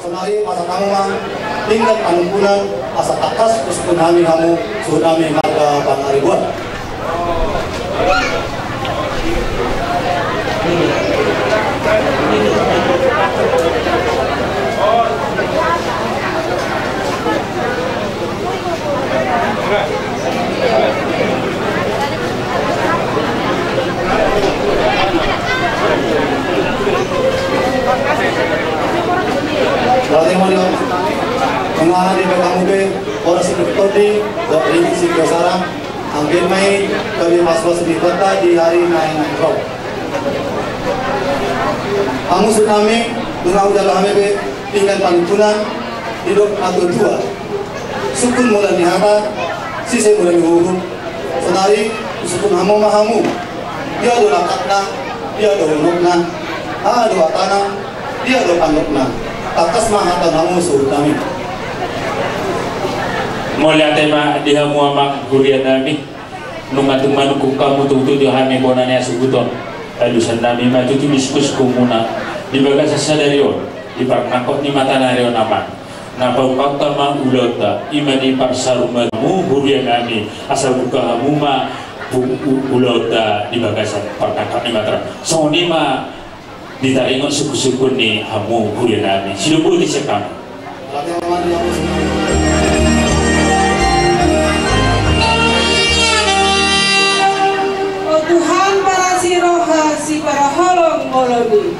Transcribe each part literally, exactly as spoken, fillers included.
Saonari pasahat hamu ma pinggan panungkunan asa tangkas husungkun hami hamu suhut nami marga Pangaribuan. Lalemon yo. Mengahan di P K M B, Polres Sidoarjo, dohot Rigi Sitio Sarang, anggiat ma i gabe pasupasu ni Tuhanta di ari na naeng ro. Hamu suhut nami, nunga hujalo hami be pinggan panungkunan, didok natuatua. Sungkun mula ni hata, sise mula ni uhum. Saonari, husungkun hamu ma hamu. Dia do langkatna, dia do unokna, aha do hatana, dia do pandokna. Tangkas ma hata hamu suhut nami. Mauliate ma di hamu amang huria nami. Nunga tung manungkun hamu tutu di hami bona ni hasuhuton. Alusan nami ma tutu di sungkunsungkunmuna di bagasan sadari on, di parnangkok ni matanari on amang. Na paungkaonta ma ulaonta, i ma di parsarumarimu huria nami, asa buka hamu ma pu-, u-, ulaonta di bagasan parnangkok ni matanari. Songon i ma di taringot sungkunsungkun ni hamu huria nami. Sidoboti sian hamu. O Tuhan, parasi roha, siparaholong ngolumi.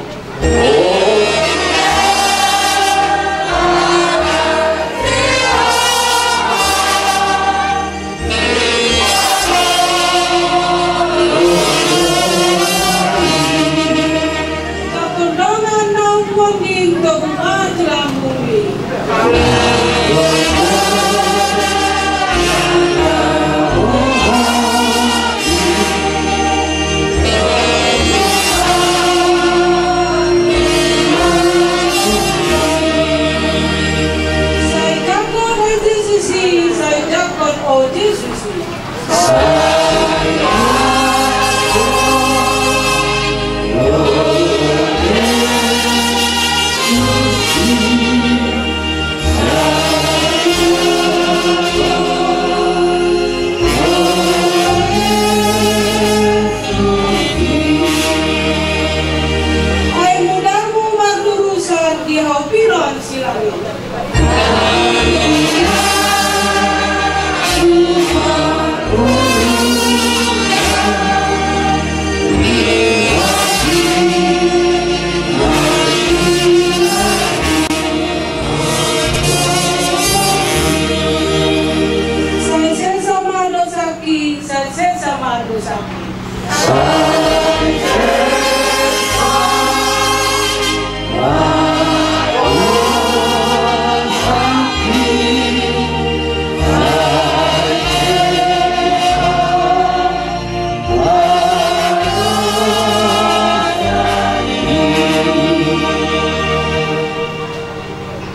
Sai jangkon o Jesus i, sai jangkon o Jesus i. Ai mudarmu marlurusan di hau pinon silang i. Sai sesa ma dosangki, sai sesa ma dosangki.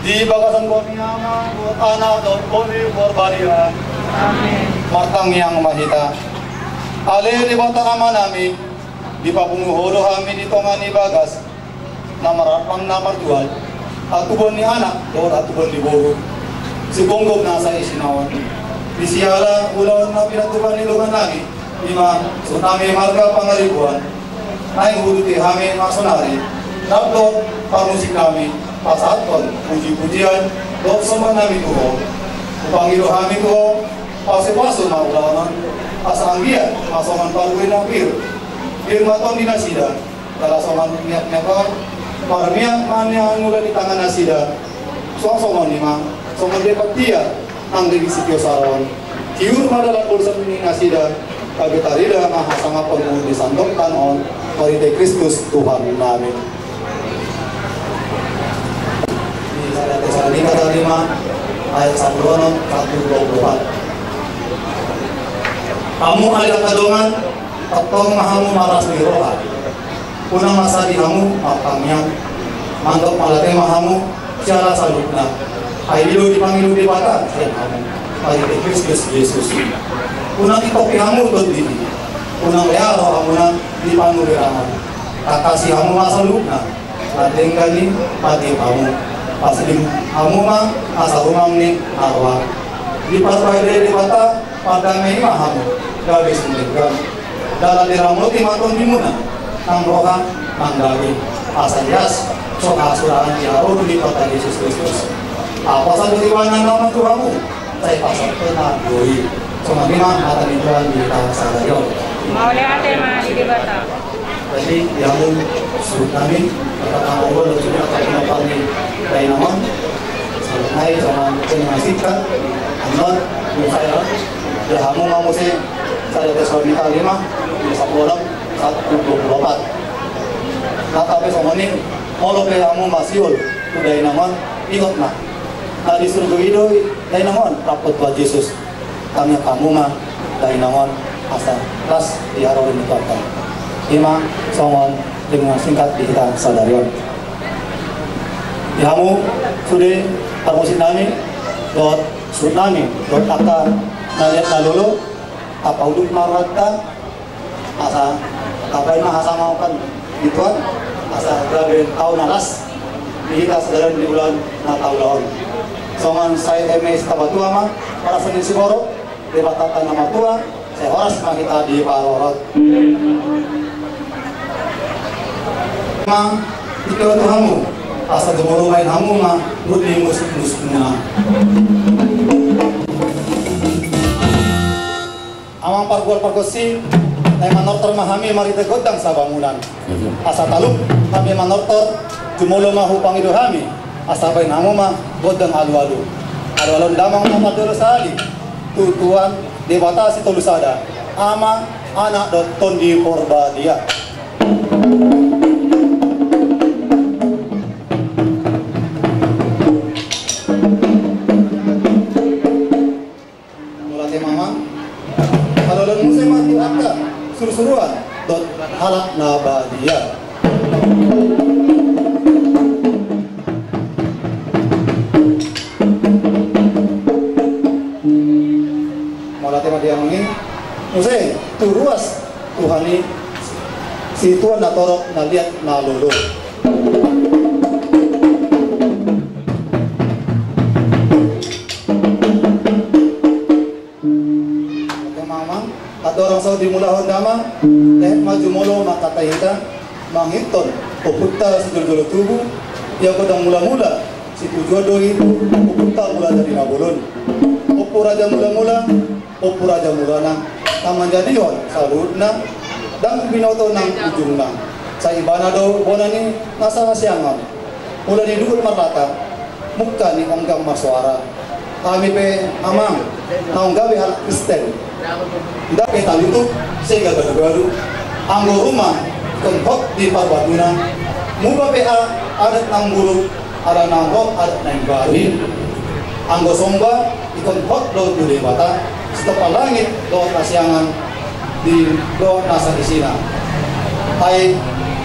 Di bagasan goar ni Ama, dohot Anak, dohot Tondi Porbadia. Amin. Martangiang ma hita. Ale Debata Amanami, dipapungu Ho do hami di tonga ni bagas na mararpang na martual, atubuan ni anak dohot atubuan ni boru, sigomgom nasa isi na on. Di siala ulaon na pinatupa ni dongan nami, i ma suhut nami marga Pangaribuan, naeng huuduti hami ma sonari, rap dohot parmusik nami, pasahathon pujipujian dohot somba nami tu Ho. Hupangido hami tu Ho, pasupasu ma ulaon on, asa anggiat ma songon parbuena pir, pir ma tondi nasida, jala songon miakmiak on, marmiak ma nian ula di tangan nasida, suang songon i ma, songon depot tia, nang di sitio saron. Tiur ma dalan bolsam ni nasida, gabe tarida ma hasangapon di sandok tano on, marhite Kristus Tuhan nami. Di sada Tesalonika lima, ayat sampulu onom, sahat tu dua pulu opat. Hamu ale angka dongan, tongtong ma hamu malas ni roha. Unang masa di hamu martangiang, mandok mauliate ma hamu, siala saluhutna. Ai i do dipangido Debata sian hamu, marhite Kristus Jesus. Unang itongki hamu tondi i, unang lea rohamuna di panurirangon. Tangkasi hamu ma saluhutna, na denggan i mate hamu. Pasilihon hamu ma asa rumang ni na roa. Diparbadia Debata pardame i ma hamu, gabe sumringgang. Dalan diramoti ma tondimuna, nang roha nang daging, asa ias so hasurahan di haroro ni Tuhanta Jesus Kristus. Apa sahat do Ibana na mamboan tu hamu, sai pasahaton do i. Songon i ma hata ni Tuhan di hita sadari on. Mauliate ma di Debata. Jadi, di hamu suhut nami, pertama kali lo juga tak kena pahami dainang on. Sahat nai sama dengan singkat, annon, di saya, di hamu ma muse, sada Tesalonika lima, di sepuluh, satu dua puluh empat. Nah, tapi songon i, molo pe hamu masiol tu dainang on, ingot ma. Na di surgo i do dainang on, rap tu Tuhan Jesus. Tangiang hamu ma dainang on asa las di haroro ni Tuhanta. I ma songon dengan singkat di hita sadari on. Di hamu sude parmusik nami, dohot suhut nami, dohot angka na liat na lolo, tapauluk ma rohanta, asa tabaen ma hasangapon di Tuhan, asa gabe tau na las di hita sadari on di ulaon na taulahon. Songon sai eme sitapatua ma, parasanian siborok, Debatanta na martua, sai horas ma hita diparorot. Ma, ito tu hamu, asa jumolo baen hamu ma, rut ni musik-musikna. Amang pargual pargonsi, naeng manortor ma hami marhite gondang sabangunan. Asa talup hami manortor, jumolo ma hupangido hami, asa baen hamu ma gondang alualu. Alualu damang ma parjolo sahali, tu Tuhan Debata Sitolu Sada, Ama, Anak, dohot Tondi Porbadia. Mauliate ma amang. Alualu muse ma tu angka surusuruan dohot halak na badia. Mauliate ma di amang i. Muse tu ruas Tuhan i, situan na torop na liat na lolo. Oke, amang, andorang so dimulahon damang, tehet ma jumolo mangkatai hita, mangihuthon ompunta sijolojolo tubu, ia godang mulamula, situjuon do i tu ompunta Mulajadi Nabolon. Ompu Raja Mulamula, Ompu Raja Mulana, na manjadihon saluhutna, ndang binoto nang ujungna. Sai ibana do bona ni na sahasiangan. Mula ni duhut marlata, mungka ni onggang marsoara. Hami pe amang, naung gabe halak Kristen, ndang pe talutuk, sega gadugalu. Anggo ruma, ingkon hot di parbatuna. Muba pe a-, adat na umburuk, ala naung hot adat na imbaru. Anggo somba, ingkon hot do tu Debata, sitompa langit dohot na siangan, di dohot nasa isina. Ai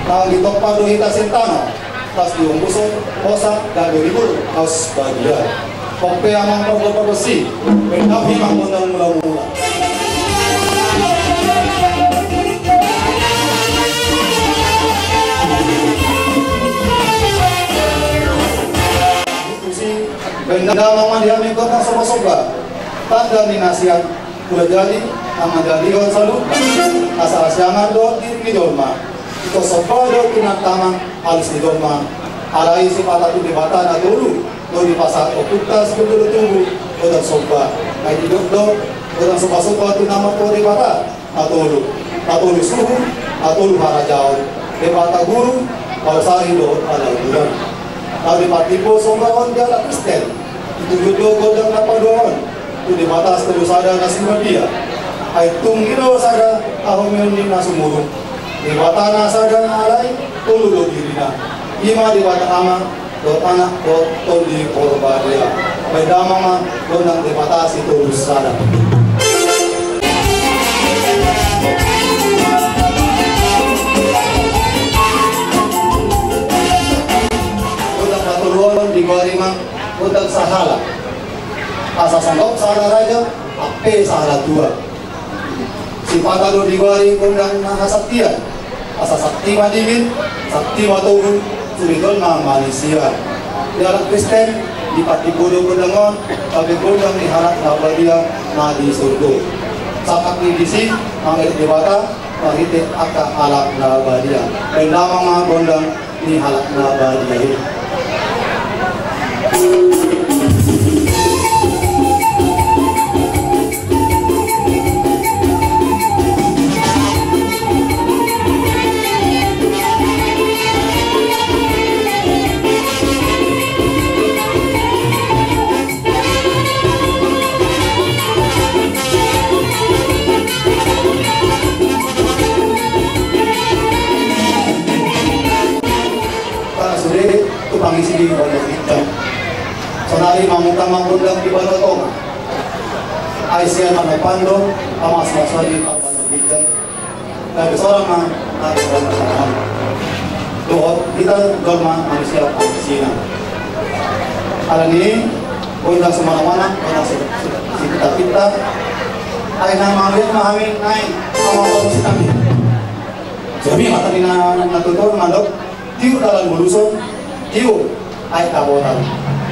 naung ditompa do hita sian tano, las di ombuson, hosa, gabe ribur, laos badia. Oke, amang pargual pargonsi, baen damang ma gondang mulamula. Tusi, baen damang ma di hami gondang sombasomba, tanda ni na sian Mulajadi, na manjadihon saluhutna, na sahasiangan dohot diri ni jolma. Ingkon somba dohot tinantaman, alus ni jolma. Alai sipata tu Debata na tolu do dipasahat ompunta sijolojolo tubu, gondang somba. Ai didok do, gondang sombasomba tu na martua Debata na tolu. Na tolu suhut, na tolu harajaon. Debata guru, pausari dohot ala uduran. Laho dipartimbo somba on di halak Kristen. Dituju do gondang na paduahon tu Debata Sitolu Sada na sibadia. Ai tung i do sada hahomion ni na sumurung. Debata na sada alai tolu do dirina. I ma Debata Ama, dohot Anak, dohot Tondi Porbadia. Baen damang ma gondang Debata Sitolu Sada. Gondang na tolu on digoari ma gondang sahala. Asa songgop sahala raja, ampe sahala tua. Sipata do digoari gondang na hasaktian. Asa sakti madingin, sakti matogu, sude jolma manisia. Di halak Kristen, dipantimboi do gondang on, gabe gondang ni halak na badia na di surgo. Sahat ni disi, mangelek Debata, marhite angka halak na badia. Baen damang ma gondang ni halak na badia i. Pala sude tu pangisi di Pondok Intan. Sonari mangutama gondang di Badan Tonga. Ai sian Manokwari do, amas masori Pondok Intan. Tapi seorang ma, ada seorang ma. Dohot hita jolma manusia pangisina. Alani gondang semana-mana, gondang si, si, si kita-kita. Ai na mangaliat ma hami nai, sama orang si kami. Jadi mata ni na, na tutur mandok. Tiu dalan moluson, tiu aek dapotan.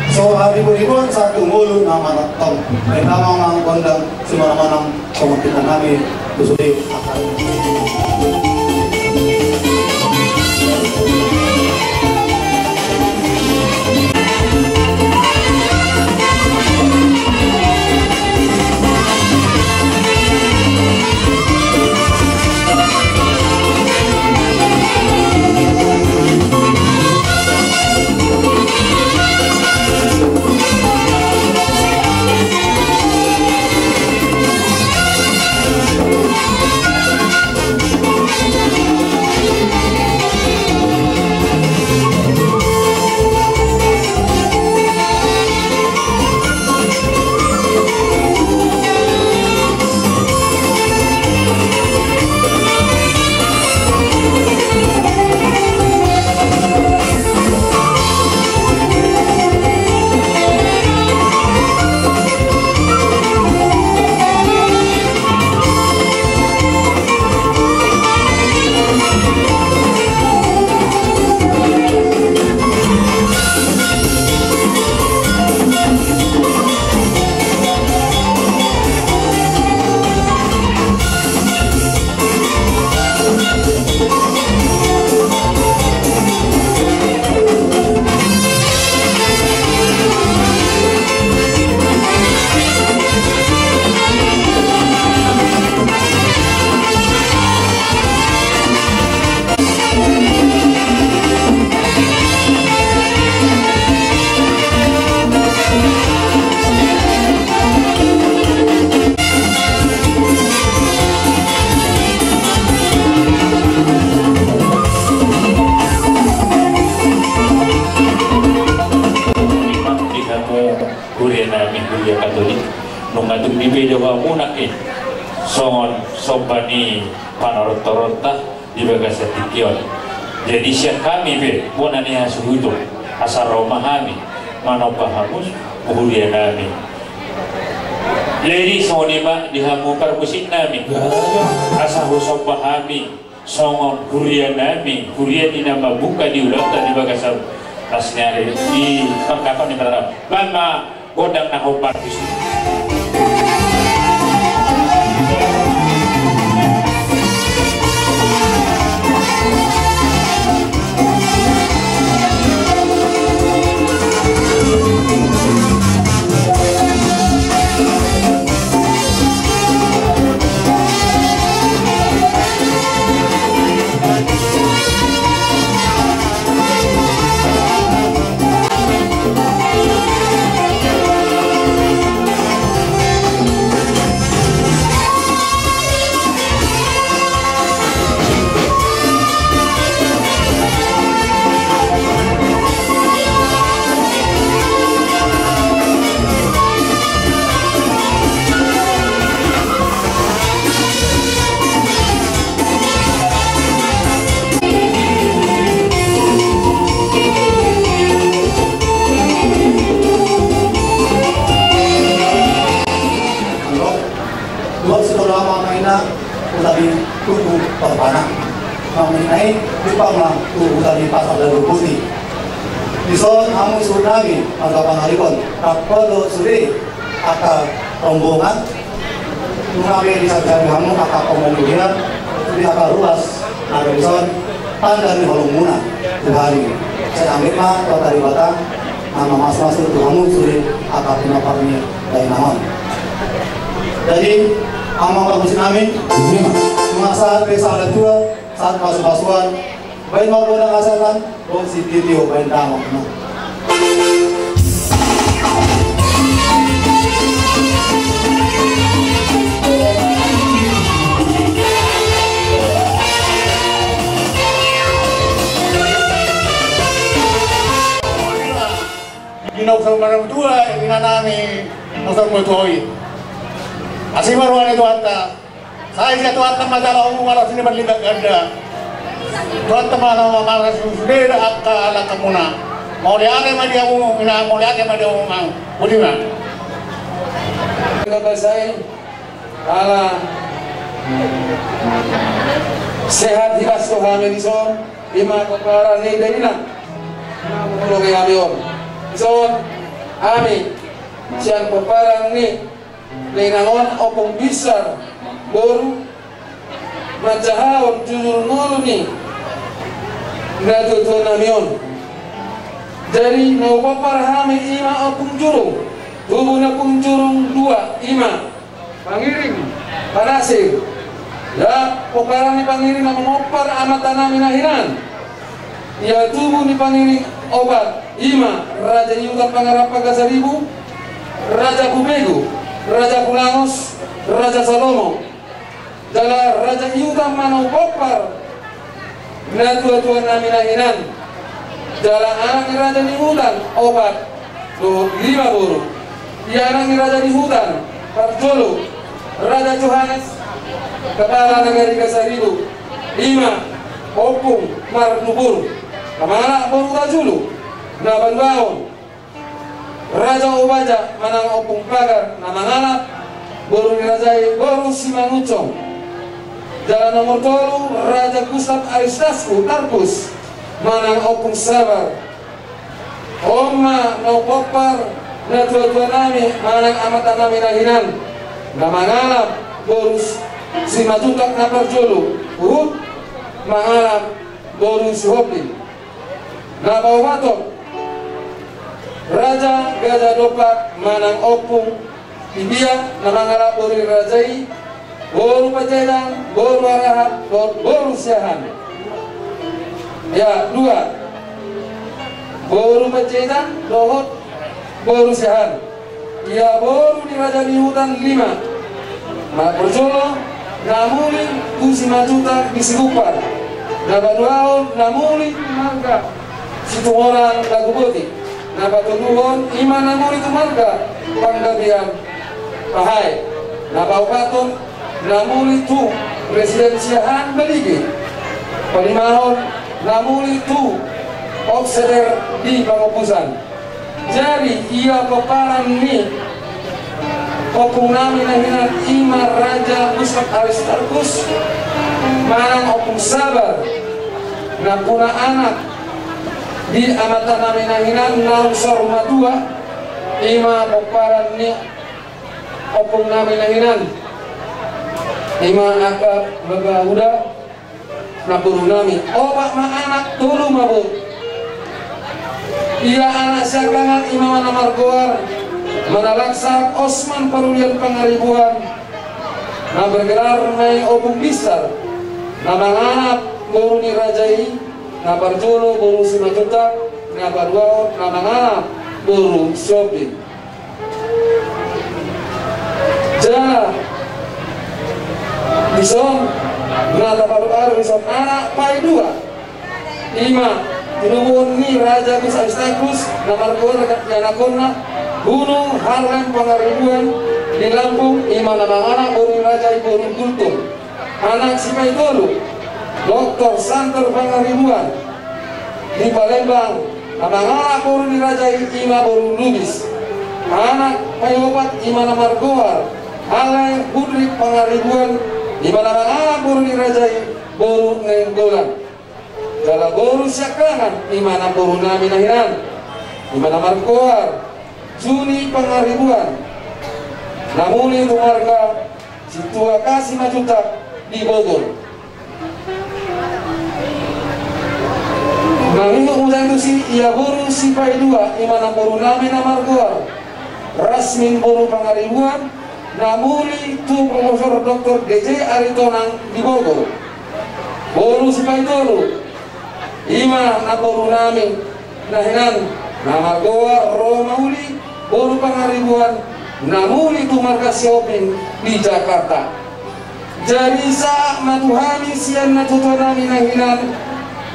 So haribu-ribuan satu ngolu na manongtong. Baen damang ma gondang simanang-manang songon pinanami tu sude. Di hamu huria nami, huria Katolik, nunga tung dibejo hamu nangkin songon somba ni panorot-toronta di bagasan tingki on. Jadi sian hami pe bona ni hasuhuton, asa ro ma hami manomba hamu tu huria nami. Jadi songon i ma di hamu parmusik nami, asa husomba hami songon huria nami, huria ni na mambuka di ulaonta di bagasan las ni ari di parkapang ni pararau. Baen ma gondang na hombar tusi. Dua sikola ma maina uta di tugu Parbana. Maminai di pama tu uta di pasar Dago Putih. Dison hamu suhut nami, angka pangaribon, rap do sude angka rombongan, nunga be disabisabis hamu angka kombong dunia, sude angka ruas, na dison tanda ni holongmuna tu hami. Sai anggiat ma Tuhanta Debata na mamasumasuhon tu hamu sude angka pinompar ni dainang on. Jadi, amang parmusik nami, nunga sahat be sahat tua, sahat pasupasuan, baen ma gondang hasahatan, dohot sitio baen damang. Di na usaha martua, ina nami, usaha martua i. Asi ma roha ni Tuhanta. Sai sian Tuhanta ma jala umum ala sini berlipat ganda. Tuhanta ma na mamarasusude da angka langkamuna. Mauliate ma di hamu ina, mauliate ma di hamu amang. Boti ma. Kita basai ala sehat hibas tu hami dison, ima pomparan ni dainang. Molo ke hami on. Dison, hami sian pomparan ni dainang on, Ompung Binsar, boru manjahaon jujur ngolu ni natuatua nami on. Jadi na hupompar hami ima Ompung Jurung, tubu ni Ompung Jurung dua ima Pangiring Panasir. Ya, pomparan ni Pangiring na mamompar amanta nami na hinan. Ia tubu ni Pangiring opat ima Raja Iutan Pangarap Pasaribu, Raja Kubegu, Raja Kulangos, Raja Salomo. Jala Raja Iutan ma na hupompar natuatua nami na hinan. Jala anak ni Raja ni Hutan opat dohot lima boru. Ia anak ni Raja ni Hutan parjolo Raja Johannes, kepala nagari Pasaribu, ima Ompung Marnubur, na mangalap boru Tajulu. Na paduahon Raja Obaja manang Ompung Pagar, na mangalap boru ni raja i boru Simangunsong. Jala nomor tolu Raja Gustav Aristarkus, Tarkus, manang Ompung Sabar. On ma na hupompar natuatua nami manang amanta nami na hinan, na mangalap boru Simanjuntak na parjolo, huhut mangalap boru Sihombing. Na paopathon Raja Gajah Dompak manang Ompung Tibiak, na mangalap boru ni raja i boru Panjaitan, boru Harahap dohot boru Siahaan. Ya, dua. Boru Panjaitan dohot boru Siahaan. Ia boru ni Raja ni Hutan lima. Na parjolo na muli tu Simanjuntak di Sigumpar. Na paduahon na muli tu marga Situmorang Laguboti. Na patoluhon ima na muli tu marga Panggabean Pahae. Na paopathon na muli tu Presiden Siahaan Balige. Palimahon na muli tu Oksider di Pangompusan. Jadi ia pomparan ni ompung nami na hinan ima Raja Gustav Aristarkus manang Ompung Sabar, nampuna anak di amanta nami na hinan naung saur matua, ima pomparan ni ompung nami na hinan, ima angka bapa uda. Namboru nami, opat ma anak, tolu ma boru. Ia anak siangkangan ima na margoar Manalangsak Osman Parulian Pangaribuan, na bergelar nai Ompung Binsar, na mangalap boru ni raja i, na parjolo boru Simanjuntak, na paduahon na mangalap boru Sihombing. Jala dison na tapaluaru dison anak paidua, ima tinubuhon ni Raja Gustav Aristarkus na margoar di anakhonna Gunung Harlem Pangaribuan di Lampung, ima na mangalap boru ni raja i boru Gultom. Anak sipaitolu, Doktor Santer Pangaribuan di Palembang, na mangalap boru ni raja i ima boru Lubis. Anak paiopat ima na margoar Ale Hudrik Pangaribuan, ima na mangalap boru ni raja i boru Nainggolan. Jala boru siangkangan ima namboru nami na hinan, Ima na margoar Juni Pangaribuan, na muli tu marga Sintua Kasi Majuntak di Bogor. Mangihut muse tusi, ia boru sipaidua, ima na boru nami na margoar Rasmin boru Pangaribuan, na muli tu Profesor Doktor D J Aritonang di Bogor. Boru sipaitolu, ima na boru nami na hinan, na margoar Roma Uli boru Pangaribuan, na muli tu marga Sihombing di Jakarta. Jadi sahat ma tu hami sian natuatua nami na hinan,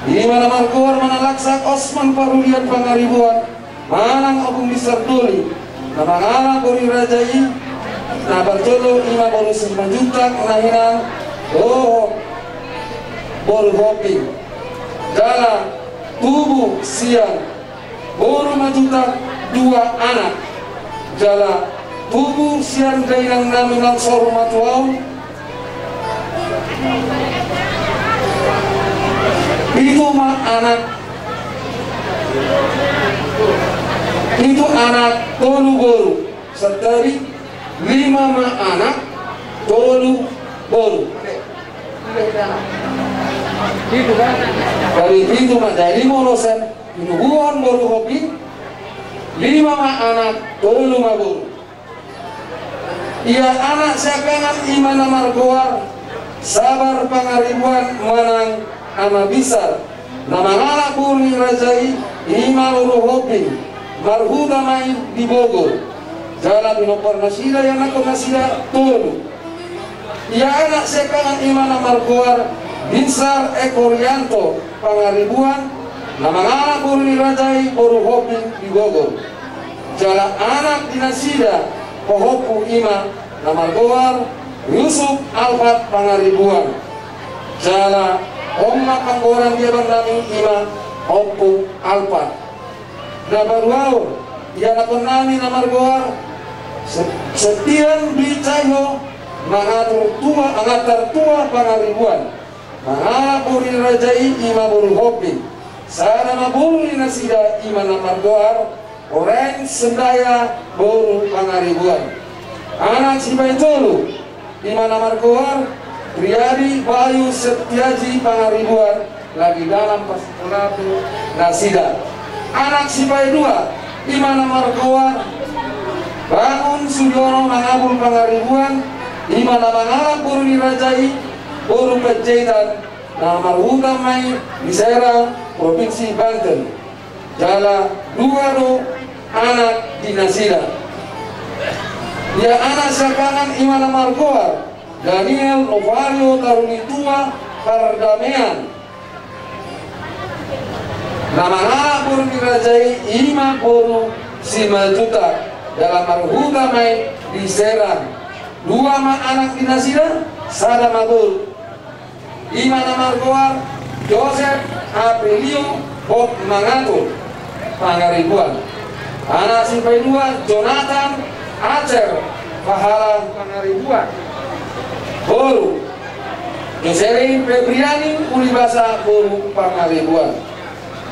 ima na margoar Manalaksak Osman Parulian Pangaribuan, manang Ompung Binsar Doli, na mangalap boru ni raja i, na parjolo ima boru Simanjuntak na hinan, dohot boru Hombing. Jala tubu sian boru Majuntak dua anak. Jala tubu sian dainang nami na saur matua on pitu ma anak, pitu anak tolu boru. Santabi lima ma anak tolu boru. Jadi pitu ma, jadi molo sian tinubuhon boru Hombing, lima ma anak tolu ma boru. Ia anak siangkangan ima na margoar Sabar Pangaribuan manang Ama Binsar, na mangalap boru ni raja i, ima boru Hombing, marhuta ma i di Bogor. Jala pinompar nasida ianakhon nasida tolu. Ia anak siangkangan ima na margoar Binsar Eko Rianto Pangaribuan, na mangalap boru ni raja i boru Hombing di Bogor. Jala anak di nasida pahompu ima na margoar Yusuf Alpat Pangaribuan. Jala on ma panggoaran di abang nami ima Ompu Alpat. Na paduahon, ianakhon nami na margoar Se-, Septian Dwi Cahyo Mangantar Tua, Mangantar Tua Pangaribuan. Mangalap boru ni raja i ima boru Hombing. Sada ma boru ni nasida ima na margoar Oreng Sendaya boru Pangaribuan. Anak sipaitolu, ima na margoar Triadi Bayu Setiaji Pangaribuan, lagi dalam parsikolaan nasida. Anak sipaidua, ima na margoar Bangun Sudiono Mangabul Pangaribuan, ima na mangalap boru ni raja i boru Panjaitan, na marhuta ma i di Serang, Provinsi Banten. Jala dua do anak di nasida. Ia anak siangkangan ima na margoar Daniel Novario Tarunitua Pardamean, na mangalap boru ni raja i ima boru Simanjuntak, jala marhuta ma i di Serang. Dua ma anak di nasida, sada ma boru. Ima na margoar Josep Aprilio Hotmangato Pangaribuan. Anak sipaidua Jonathan Acer Pahala Pangaribuan. Boru Joselin Febriani Ulibasa boru Pangaribuan.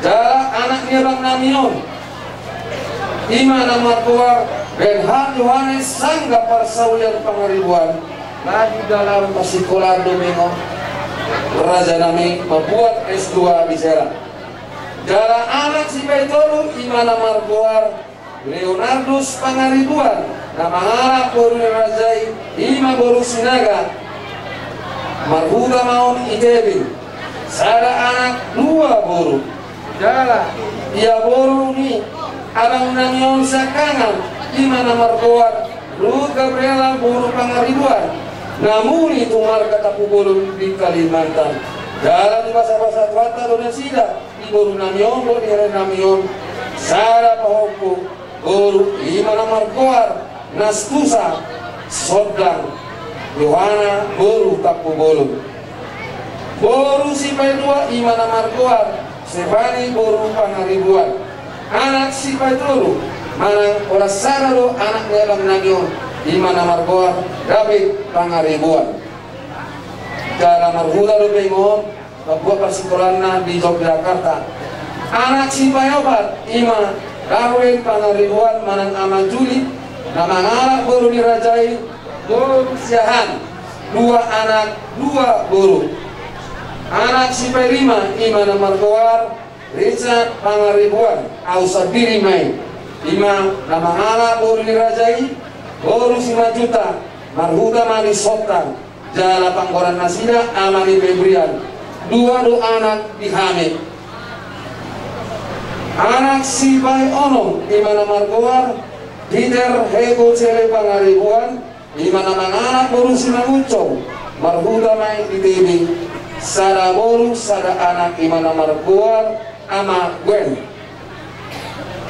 Jala anak ni abang nami on, ima na margoar Benhan Yohanes Sangga Parsaulian Pangaribuan, lagi dalam parsikolaan dope on, raja nami mambuat S dua di Serang. Jala anak sipaitolu, ima na margoar Leonardus Pangaribuan, na mangalap boru ni raja i, ima boru Sinaga, marhuta ma on i Tebing. Sada anak dua boru. Jala ia boru ni abang nami on siangkangan, ima na margoar Ruth Gabriela boru Pangaribuan, na muli tu marga Tampubolon di Kalimantan. Jala dibasabasa Tuhanta do nasida, di boru nami on dohot di hela nami on, sada pahompu boru, ima na margoar Nastusa Sondang Yohana boru Tampubolon. Boru sipaidua, ima na margoar Stefani boru Pangaribuan. Anak sipaitolu, manang holan sada do anak ni abang nami on, ima na margoar David Pangaribuan. Jala marhuta dope on, mambuat parsikolanna di Yogyakarta. Anak sipaopat, ima Darwin Pangaribuan manang Ama Juli, na mangalap boru ni raja i, boru Siahaan, dua anak, dua boru. Anak sipailima i ma na margoar Richard Pangaribuan, au sandiri ma i. I ma na mangalap boru ni raja i, boru Simanjuntak, marhuta ma di Sontang. Jala panggoaran nasida ama ni Febrian. Dua do anak di hami. Anak sipaonom i ma na margoar Peter Hego Cele Pangaribuan, i ma na mangalap boru Simangunsong, marhuta ma i di Tebing. Sada boru sada anak i ma na margoar Ama Gwen.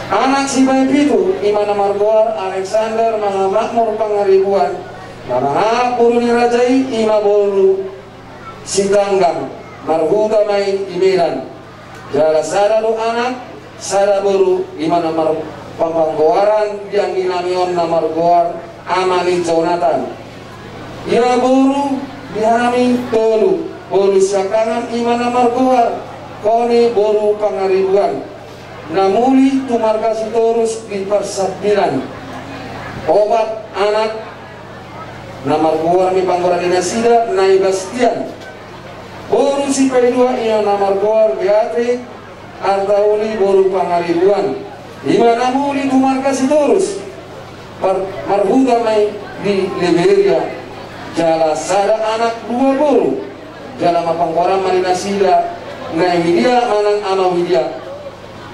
Anak sipaipitu i ma na margoar Alexander Mahamakmur Pangaribuan, na mangalap boru ni raja i, i ma boru Sitanggang, marhuta ma i di Medan. Jala sada do anak, sada boru i ma na mar-, panggoaran di anggi nami on na margoar Ama ni Jonatan. Ia boru di hami tolu, boru siangkangan i ma na margoar Koni boru Pangaribuan, na muli tu marga Sitorus di Parsambilan. Opat anak na margoar ni panggoaran ni nasida Nai Bastian. Boru sipaidua i ma na margoar Beatrix Artauli boru Pangaribuan, i ma na muli tu marga Sitorus, par-, marhuta ma i di Liberia. Jala sada anak dua boru, jala ma panggoaran ma ni nasida Nai Widia manang Ama Widia.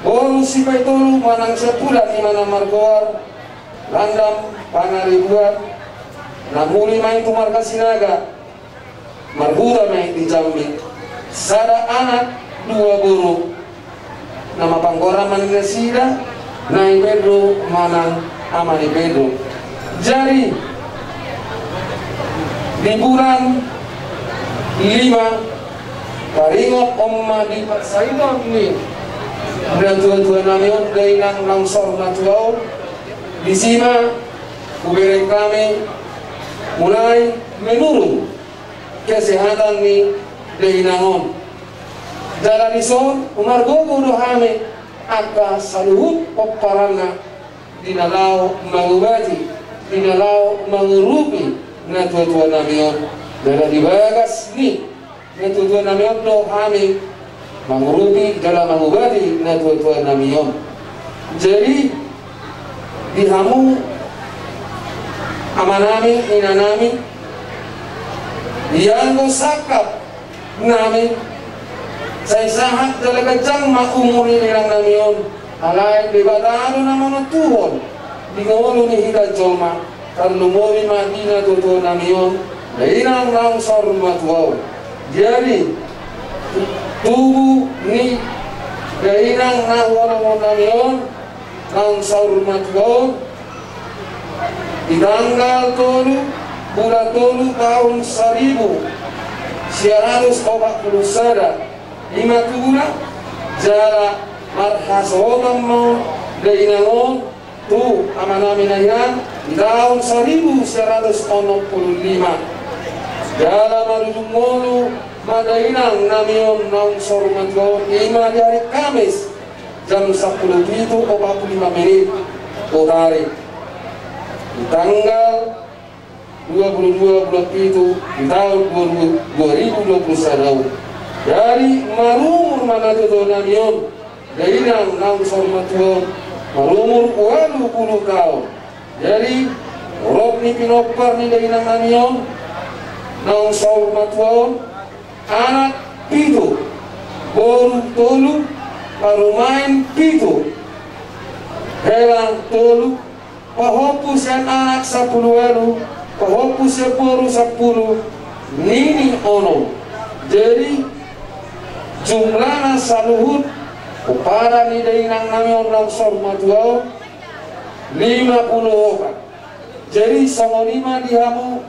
Boru sipaitolu manang siampudan i ma na margoar Landam Pangaribuan, na muli ma i tu marga Sinaga, marhuta ma i di Jambi. Sada anak dua boru, na ma panggoaran ma ni nasida Nai Pedro manang Ama ni Pedro. Jadi di bulan lima, taringot on ma di parsahit ni natuatua nami on, dainang naung saur matua on, disi ma hubereng hami mulai menurun kesehatan ni dainang on. Jala dison humargogo do hami angka saluhut pomparanna di na laho mangubati, di na laho mangurupi natuatua nami on. Jala di bagas ni natuatua nami on do hami mangurupi jala mangubati natuatua nami on. Jadi di hamu ama nami, ina nami, ianggo sangkap nami, sai sahat jala ganjang ma umur ni inang nami on. Alai Debata do na manontuhon di ngolu ni hita jolma, tarlumobi ma di natuatua nami on, dainang naung saur matua on. Jadi tubu ni dainang na huholongon nami on naung saur matua on, di tanggal tolu bulan tolu taon saribu sia ratus opat pulu sada, i ma tubuna. Jala marhasohotan ma dainang on tu ama nami na hian di taon saribu sia ratus onom pulu lima. Jala marujung ngolu ma dainang nami on naung saur matua on, i ma di ari Kamis jam sampulu pitu opat pulu lima menit, botari, di tanggal dua pulu dua bulan pitu di taon dua ribu, dua ribu dua pulu sada on. Jadi marumur ma natuatua nami on, dainang naung saur matua on, marumur ualu pulu taon. Jadi rap ni pinompar ni dainang nami on naung saur matua on, anak pitu, boru tolu, parumaen pitu, hela tolu, pahompu sian anak sampulu ualu, pahompu sian boru sampulu, nini onom. Jadi jumlahna saluhut pomparan ni dainang nami on naung saur matua on lima pulu opat. Jadi songon i ma di hamu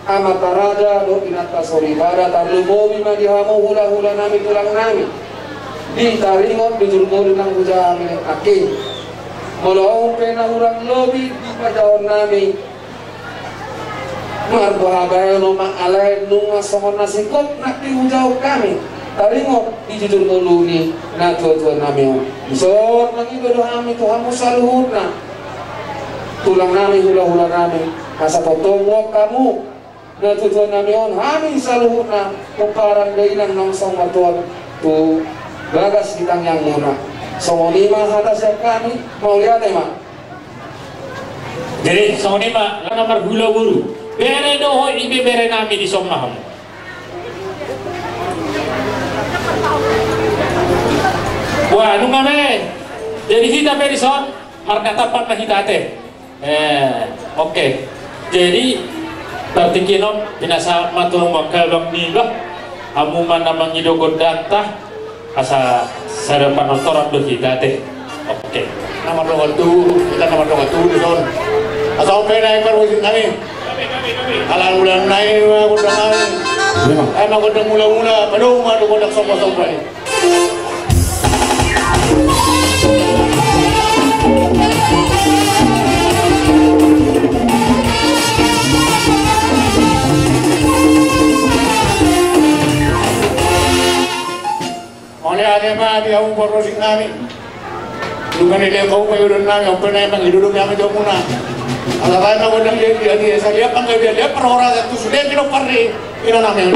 amanta raja dohot inanta soripada, tarlumobi ma di hamu hulahula nami, tulang nami, di taringot di jurgolu nang hujaha hami nangkin. Molo on pe na hurang lobi di pajahaon nami, marboha baen ma, alai nunga songon na singkop nangkin hujaha hami. Taringot di jujur ngolu ni natuatua nami on. Dison mangido do hami tu hamu saluhutna, tulang nami, hulahula nami, asa tongtong hamu natuatua nami on, hami saluhutna pomparan dainang naung saur matua tu bagas di tangiangmuna. Songon i ma hata sian hami, mauliate ma. Jadi songon i ma, ala na marhula boru, bere do ho, ibebere nami, dison ma hamu. Wah, nunga be. Jadi hita pe dison marnatapan ma hita ate. Eh, oke. Jadi partingkian on pinasahat ma tu hamu angka abang niba, hamu ma na mangido gondangta, asa sada panortoran do hita ate. Oke. Na mardongan tubu, hita na mardongan tubu dison. Asa on pe na i parmusik nami. Ala ulang nai ma gondang nami. Ai ma gondang mulamula, padomu ma gondang sombasomba i. Mauliate ma di hamu parmusik nami. Nunga nilehon hamu panghidoan nami, on pe na i mangido do hami tu hamuna. Ala baen ma gondang dia dia dia, saliat panggabean, liat parhorasan, tu sude pinompar ni ina nami.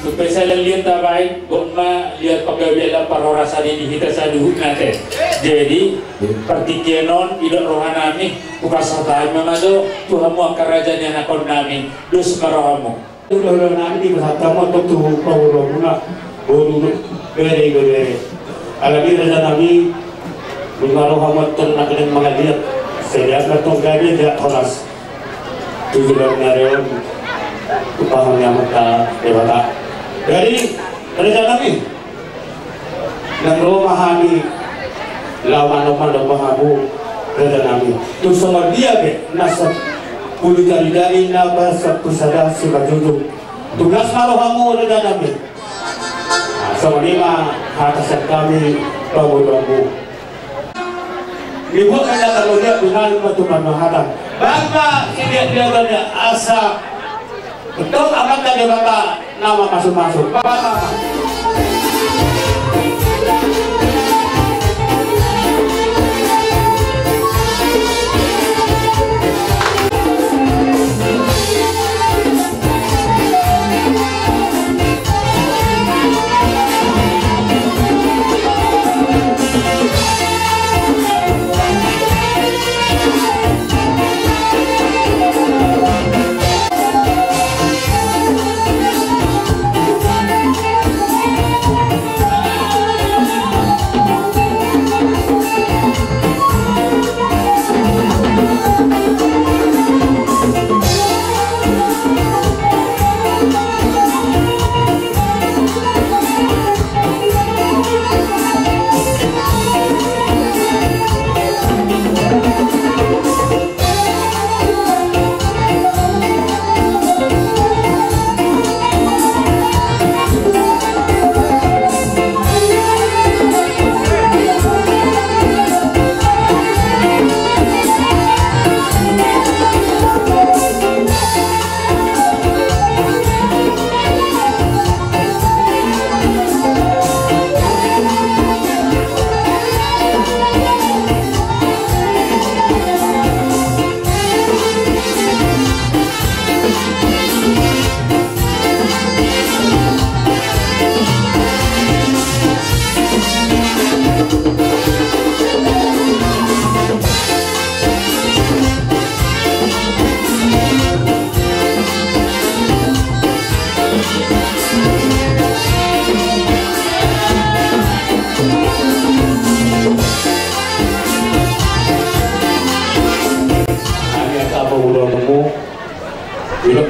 Supaya salian tabaen, gok ma liat panggabean, parhorasan i di hita saluhutna ate. Jadi partingkian on, didok roha nami, hupasahat hami ma jo tu hamu angka raja ni anakkon nami, dos ma rohamu. Hulahula nami, dipasahat hamu antong tu pamoruonmuna, boru, bere, ibebere. Alani raja nami, nunga ro hamu antong na gabe mangaliat, sai liat ma antong gabe liat horas. Tu joloan ni ari on, tu pahomuna ma tu Debata. Jadi raja nami, naeng ro ma hami laho manomba-nomba hamu raja nami. Tung songon dia pe na sampulu jari-jari, na sampulu sada simanjujung, tugas ma rohamu raja nami. Songon i ma hata sian hami pamoruonmu. Dibuat ma jala loja, dungan ma tu pandohatan. Baen ma siliat-liatan asa tong Amanta Debata na mamasumasu. Baen ma.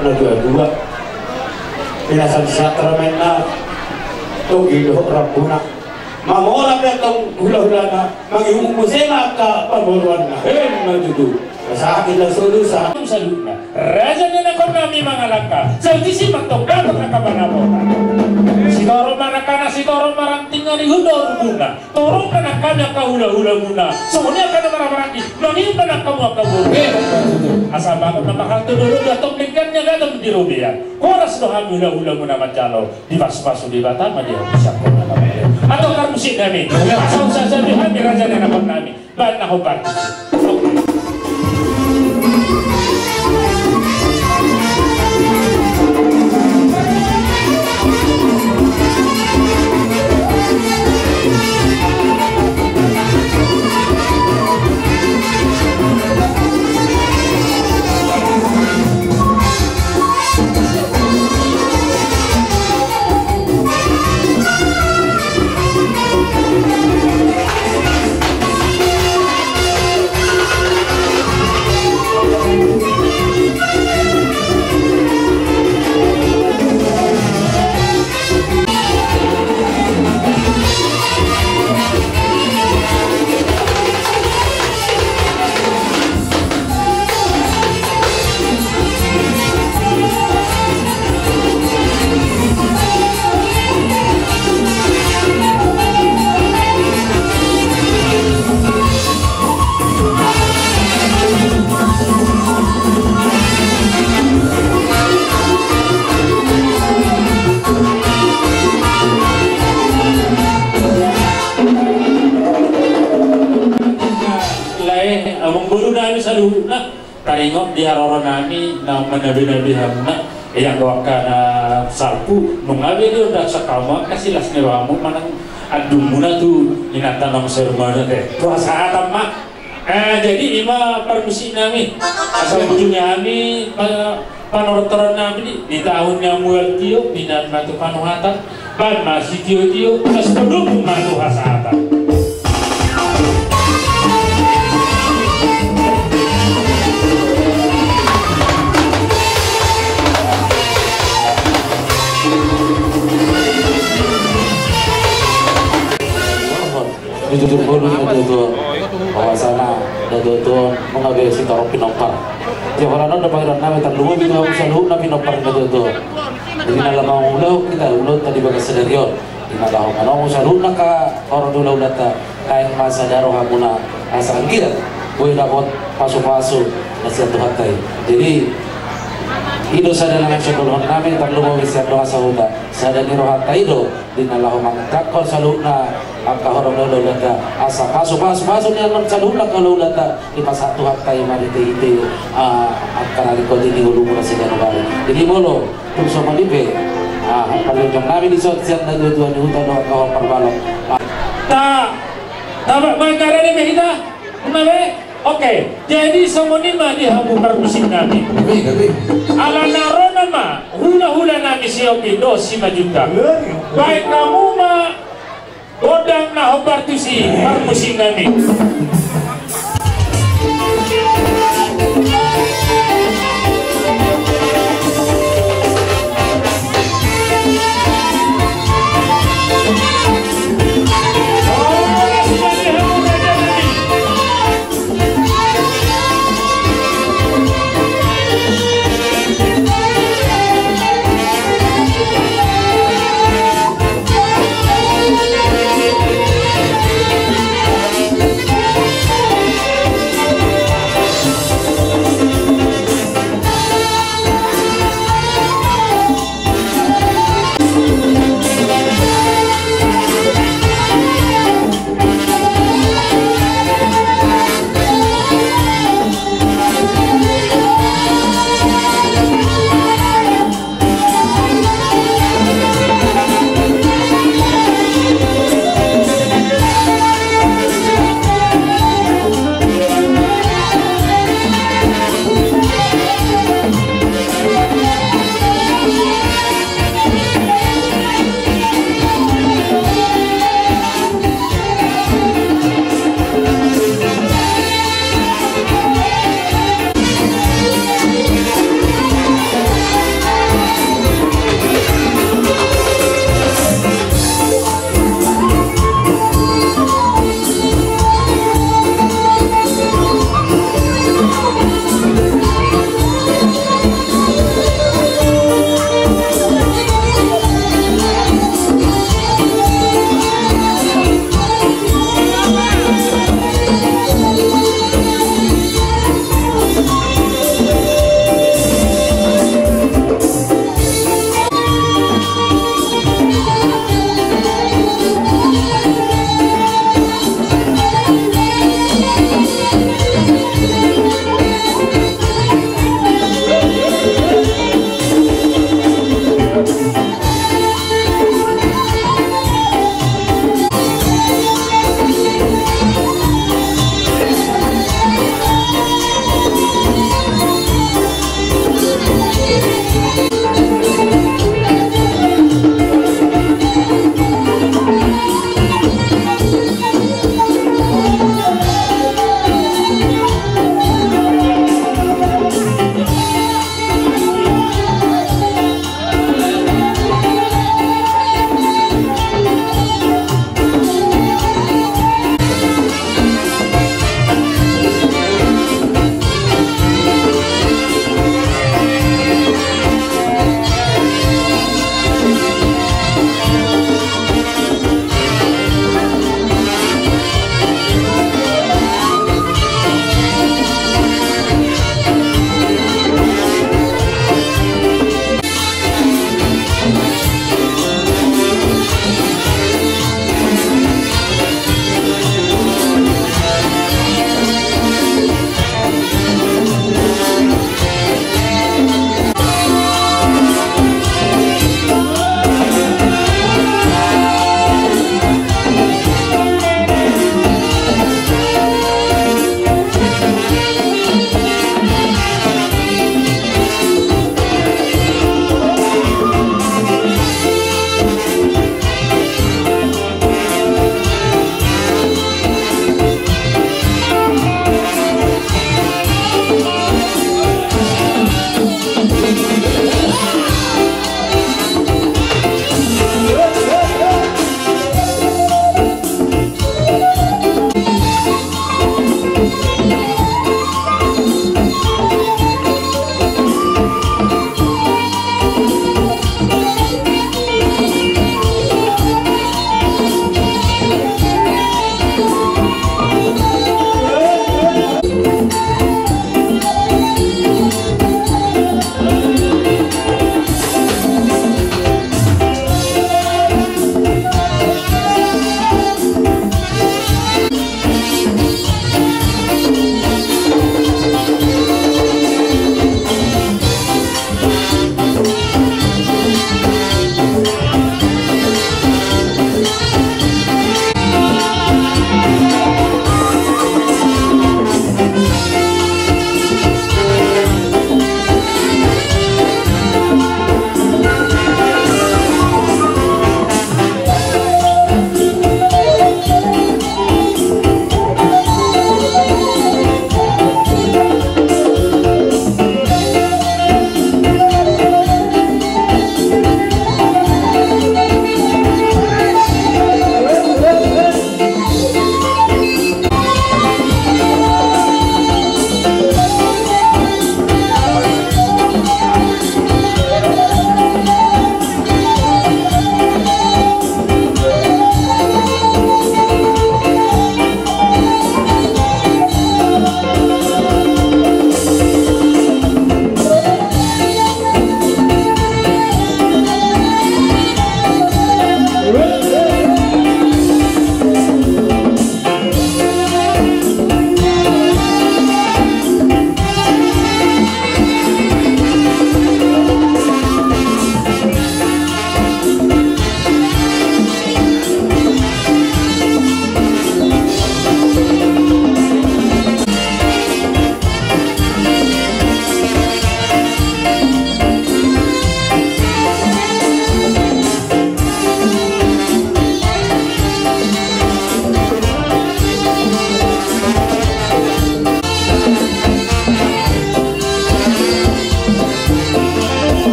Na dua-dua. Pinasan sakramenna, togi dohot rambuna. Mamora pe antong hula-hulana, mangihut muse ma angka pamoruanna. Emma tutu. Sahat illa solu, sahat. Saluhutna. Raja ni anak nami mangalangka. Saut i si mantong dapot angka panapota. Sitorop ma nangkana, sitorop ma rantingna di huda urbuna. Torop ma nangkami angka hula-hulamuna. Songon i angka na maramaranggi. Mangihut ma nangkamu angka boru. Asa bangun na pahalto dolo, datong dengganna gadong di robean. Horas do hami hula-hulamuna manjalo. Dipasupasu Debata ma di hamu sian hona na mate. Antong parmusik nami. Asa usaha sabi hami raja ni anak nami. Baen na hombar. Lae, amangboru nami saluhutna, taringot di haroro nami na manabe-nabe hamuna. Ia anggo angka na salpu, nunga be dionda sakamu angka silas ni rohamu manang andungmuna tu inanta na muse rumana te. Tu hasahatan ma. Eh, jadi ima parmusik nami. Asa ujungna hami pa-, panortoran nami di, di tahun na mual tio, pinat ma tu panuhatan. Baen ma sitio-tio, asa padomu ma tu hasahatan. Jujur bolu na tutu. Bahwasana na tutu, nunga be sitorop pinompar. Tiap halanon da pangiran nami tarlumobi tu hamu saluhutna pinompar na tutu. Jadi na lamang ulaon hita ulaonta di bagas sadari on. Di na laho manomu saluhutna angka horong ni hula-hulanta, naeng ma sada rohamuna asa anggiat boi dapot pasu-pasu na sian Tuhanta i. Jadi i do sada na naeng sian dohononnami, tarlumobi sian dongan sahuta. Sada ni rohanta i do di na laho mangantushon saluhutna angka horong ni hula-hulanta asa pasu-pasu, pasu ni annon saluhutna angka hula-hulanta. Dipasahat Tuhanta i ma di hita-hita, ah, angka na ringkot i di ngolumuna siganup ari. Jadi molo tung songon i pe, ah, parlinggoman nami dison sian na tua-tua ni huta dohot angka parbalok. Ah. Ta, ta, ba, ba, karena be hita, na be? Oke, jadi songon i ma di hamu parmusik nami. Gabe, gabe. Ala na ro nama hula-hula nami si Opi dohot si Majuntak. Baen hamu ma gondang na hombar tusi parmusik nami.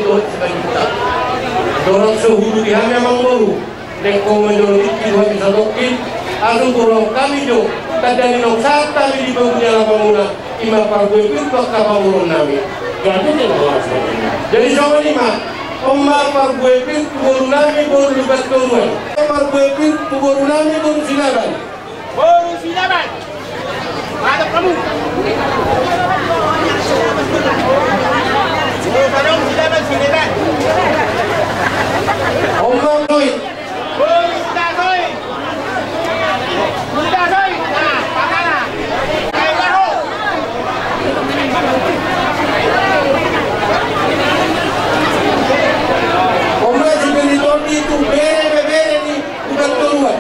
Dohot Simanjuntak. Dorang so huduti hami amangboru, lehon ma jolo tingki tu hami satongkin, asa huboan hami jo tanda ni naung sahat hami di pagu ni alaman muna, i ma parbue pir tu angka pamoruon nami. Jadi songon i ma, on ma parbue pir tu boru nami, boru Lumban Toruan. Parbue pir tu boru nami, boru Silaban. Boru Silaban. Mantap kamu. Boru Silaban, Silaban, Silaban. Omang Roy. Boru Silaban. Silaban. Nah, pakana. Ayo, Baro. Omang si Beni Tondi tu bere, bere ni Lumban Toruan.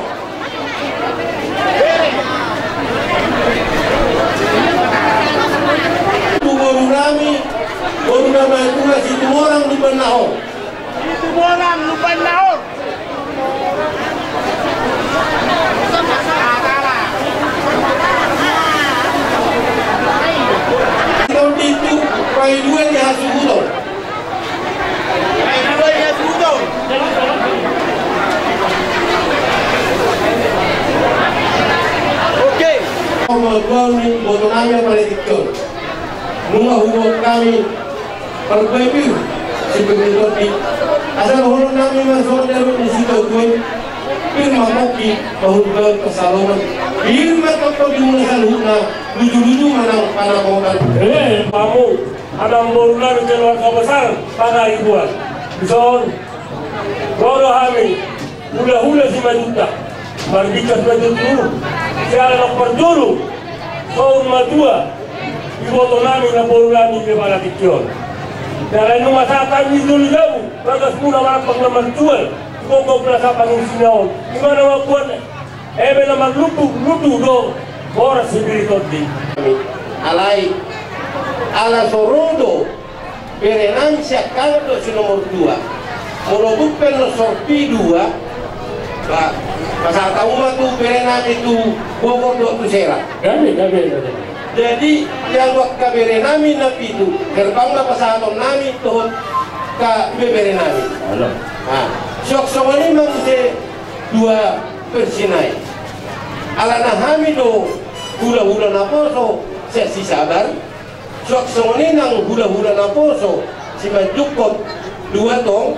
Tu boru nami, boru nami tu Situmorang Lumban Nahor. Situmorang Lumban Nahor. Tahun itu, pai dua di hasuhuton. Oke. Pamatuan ni boto nami apala tingki on. Nunga huboan hami parbue pir si Beni Tondi. Asa dohonon nami ma songon dalan ni situatua i. Pir ma pongki, pahompu ma pansalongan. Pir ma tongtong di muna saluhutna, lujuluju ma nang panapotan. Eh, pamu. Amangboru nami keluarga besar Pangaribuan. Dison, ro do hami, hulahula Simanjuntak. Marbingkas ma tutu, siala nang parjolo, saur matua, iboto nami namboru nami di apala tingki on. Jala nunga sahat hami di jolo jabu, bagas muna marampang na marjual, di gomgom na sapanginsina on. Di mana mambuat Eme na marlumbu-lumbu do boras si Beni Tondi. Alai, ala so ro do bere nami siangkangan dohot si nomor dua. Molo bung pe na sorpi dua, ba, pasahat hamu ma tu bere nami tu Bogor dohot tu Serang. Gabe, gabe, gabe. Jadi, yang angka bere nami na pitu, herbang ma pasahaton nami dohot angka bebere nami. Halo. Nah, suang songon i ma muse dua versi nai. Alana hami do hulahula naposo sian si Sabar, suang songon i nang hulahula naposo Simanjungkot dua tong,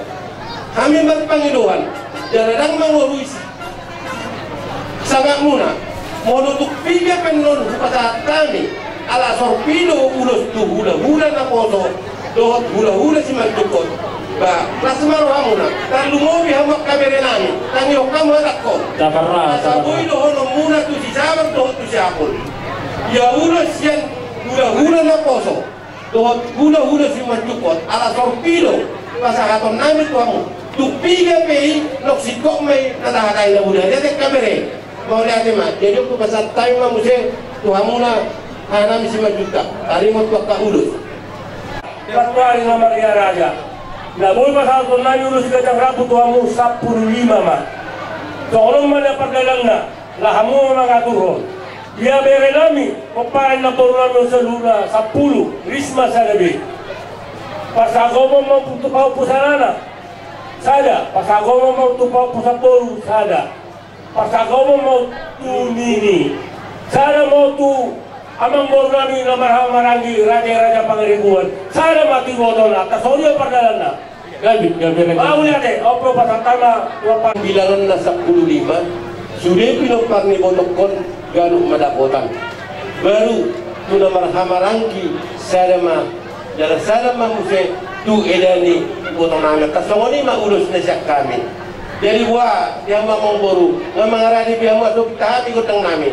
hami marpangidoan, jala ndang mangorui sangap muna, molo tung piga pe annon hupasahat hami, ala sorpi do ulos tu hulahula naposo, dohot hulahula Simanjungkot. Ba, las ma rohamuna, tarlumobi hamu angka bere nami, tangihon hamu hatangkon. Asa boi dohonon muna tu si Sabar dohot tu si Apul. Ia ulos sian hulahula naposo dohot hulahula Simanjungkot, ala sorpi do pasahaton nami tu hamu. Tung piga pe i, nunga singkop ma i na tahatai na muda. Jadi angka bere, mauliate ma. Jadi hupasahat hami ma muse tu hamuna, aha nami Simanjuntak. Taringot tu angka ulos. Satuari na marria raja. Na boi pasahaton nami ulos di ganjang rambu tu hamu sampulu lima ma. Songon on ma na pardalanna. Laho hamu ma mangaturhon. Ia bere nami, pomparan ni namboru nami on saluhutna sampulu, Risma sada be. Parsagomon ma tu pahompu sahana, sada, parsagomon ma tu pahompu samboru, sada. Parsagomon ma tu nini, sada ma tu amangboru nami na marhaha maranggi raja i Raja Pangaribuan, sada ma tu ibotona, asa songon i ma pardalanna. Gabe, gabe, gabe. Mauliate, on pe pasahat ma, dua pa- Bilanganna sampulu lima, sude pinompar ni ibotongkon ganup ma dapotan. Baru, tu na marhaha maranggi, sada ma, jala sada ma muse, tu eda ni iboto nami, asa songon i ma ulos na sian hami. Jadi boha, di hamu amangboru, nga mangaradi be hamu asa hupinta hami gondang nami.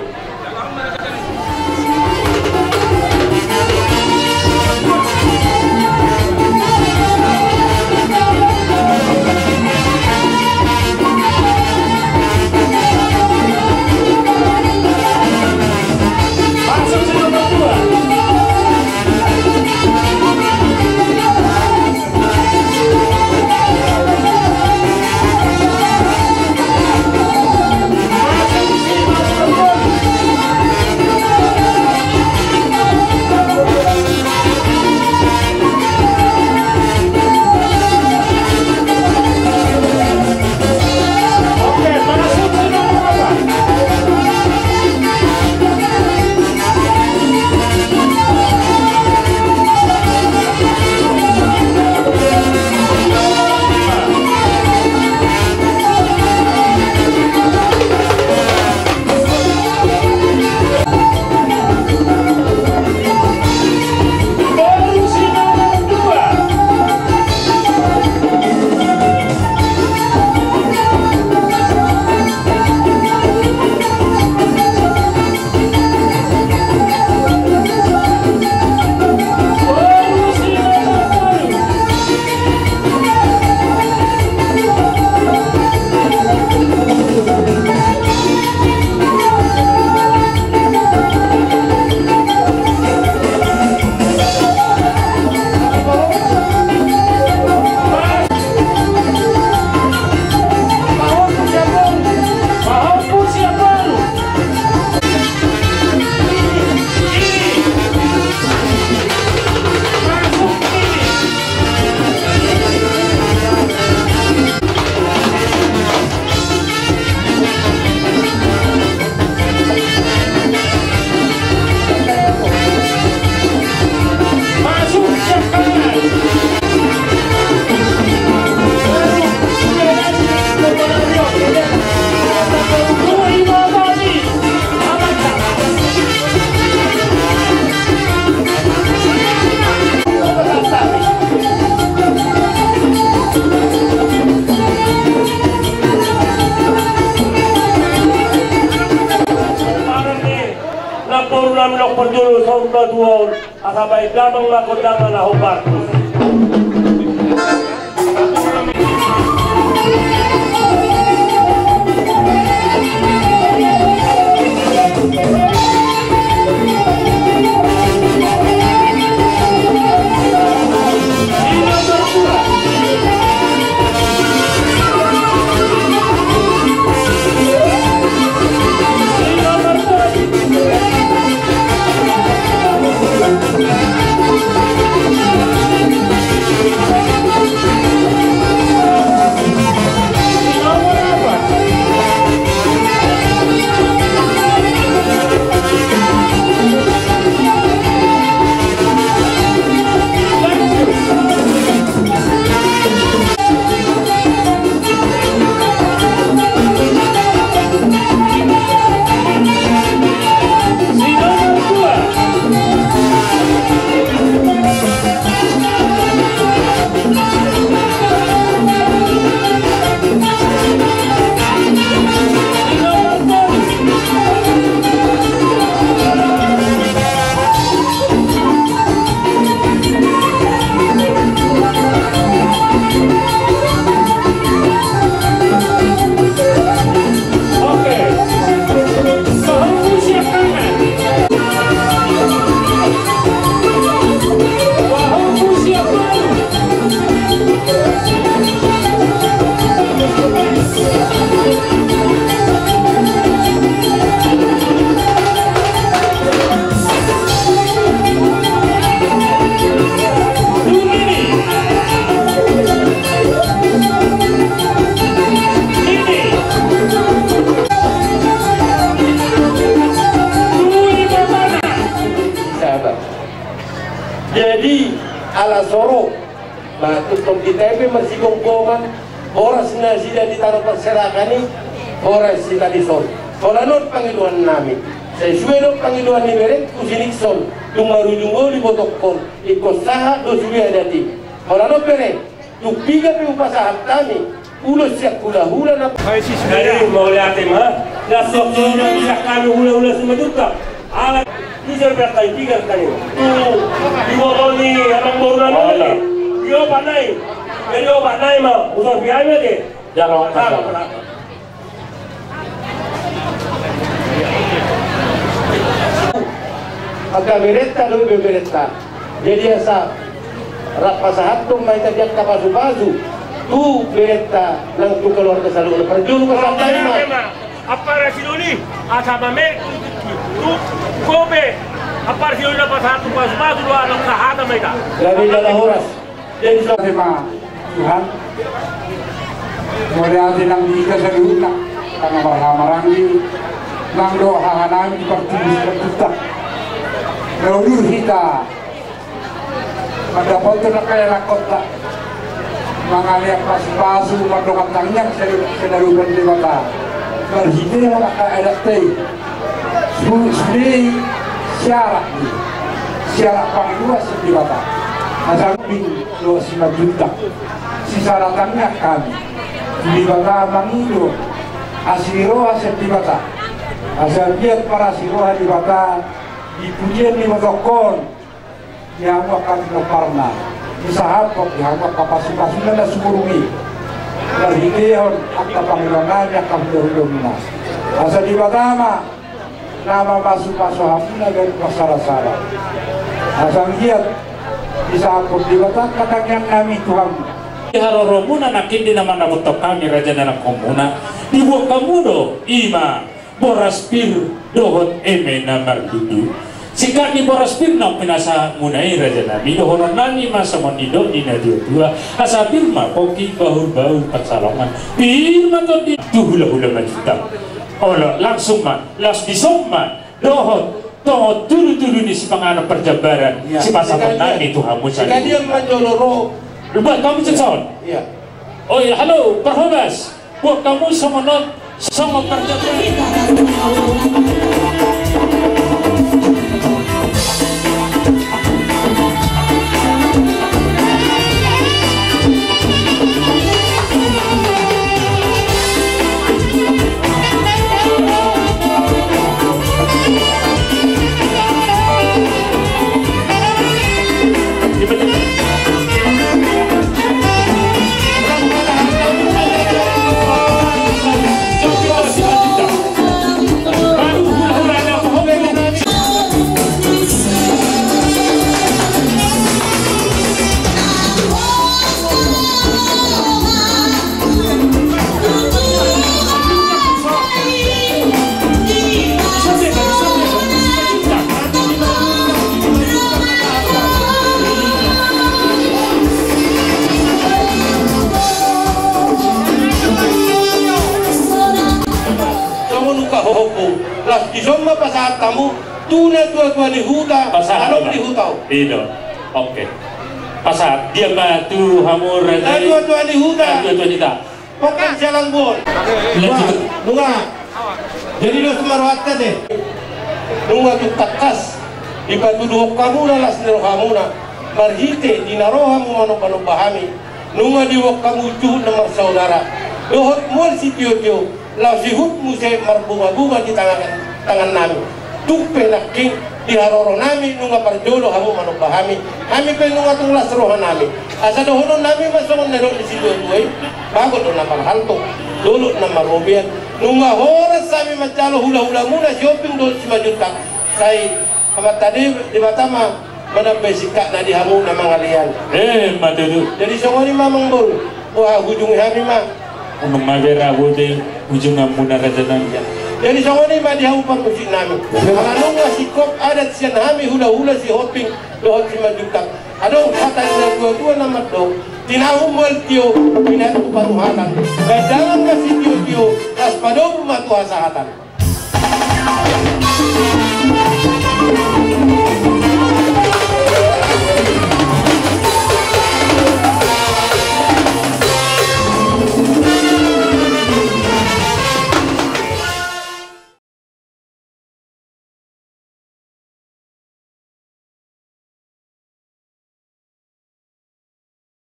Tuaon, asa baen damang ma gondang na hombar. Jadi, ala soro, ma tongtong hita pe marsigomgoman, horas nasida di tano parserahan i, horas hita dison. Holan on pangidoan nami. Sai sude do pangidoan ni berengku si Nixon, tung marujung do di botokkon, ingkon sahat do sude adat i. Holan on bere, tung piga pe hupasahat hami, ulos sian hulahula na. Jadi, mauliate ma, na suang songon na bisa hami hulahula Simanjuntak. Ala, bisa pe hami piga hami. Tu, di botol ni amangboru nami. Di opat nai. Jadi opat nai ma, ulos hami ate. Jalo. Angka berenta do iberenta. Jadi asa rap pasahathon ma hita di angka pasupasu tu berenta nang tu keluarga saluhutna. Parjolo pasahat ma. Ampara sidoli, asa mame tu kope. Ampara sidoli na pasahat tu pasupasu do anak sahata ma hita. Jadi jala horas. Jadi so- Terima Tuhan. Mauliate nang di hita saluhutna, karena marhaha maranggi, nang dohot haha nami di partingkian hita. Na udur hita mandapothon angka ianakhonta, mangalean pasupasu, mandongani tangiang sian, sian adopan Debata. Marhitehon angka adat i. Su-, sude i syarat ni, syarat pangidoan sian Debata. Asa Umbing dohot Simanjuntak, sisada tangiang hami tu Debata mangido asi ni roha sian Debata. Asa anggiat marasi roha Debata di pujian ni botokkon. Di hamu angka pinomparna, disahaphon di hamu angka pasupasuna na sumurung i. Marhitehon angka pangidoannami, angka hulahula muna. Asa Debata ma na mamasupasu hamuna gabe marsadasada. Asa anggiat disahaphon Debata angka tangiangnami tu hamu. Di haroromuna nangkin di na manabuthon hami raja ni anakhonmuna, diboan hamu do i ma boras pir dohot eme na marlundu. Singkat ni boras pir naung pinasahatmuna i rajanami, dohononnami ma songon nidok ni natuatua, asa pir ma pongki, bahulbahul pansalongan, pir ma tondi tu hulahula Manjuntak. Olo, langsung ma, laos dison ma dohot tongon tudutudu ni sipanganon parjambaran. Iya. Sipasahatonnami tu hamu saluhut. Singkat dia manjoloro. Buat hamu sison. Iya. Oi, halo, parhobas. Buat hamu songon on, songon parjambaran. Tamu, tu na tua-tua ni huta, pasahat, adong di huta on. I do. Oke. Pasahat. Dia ma tu hamu raja i. Na tua-tua ni huta. Na tua-tua ni huta. Pokokna sialang bon. Lanjut. Wah, nunga. Jadi dos ma rohanta deh. Nunga tung tangkas dipatuduhon hamuna las ni rohamuna. Marhite di na ro hamu manomba-nomba hami. Nunga diboan hamu juhut na marsaudara dohot mual sitio-tio. Laos ihut muse marbunga-bunga di tangan, tangannami. Tung pe nangkin di haroronami nunga parjolo hamu manomba hami. Hami pe nunga tung las rohanami. Asa dohononnami ma songon na nidok ni situa-tua i. Bagot do na marhalto, dolok na marrobean. Nunga horas hami manjalo hula-hulamuna Sihombing dohot Simanjuntak. Sai Amanta Debata ma manambai singkatna di hamu na mangalean. Emma tutu. Jadi songon i ma amangboru, boha hujungi hami ma. Unang ma bera bote hujunganmuna rajanami. Jadi songon i ma di hamu parmusiknami. Ala nunga singkop adat sian hami hula-hula Sihombing dohot Simanjuntak. Adong hata ni na tua-tua na mandok: Tinahu mual tio, tinahu patuhatan. Gandangan ma sitio-tio, las padomu ma tu hasahatan.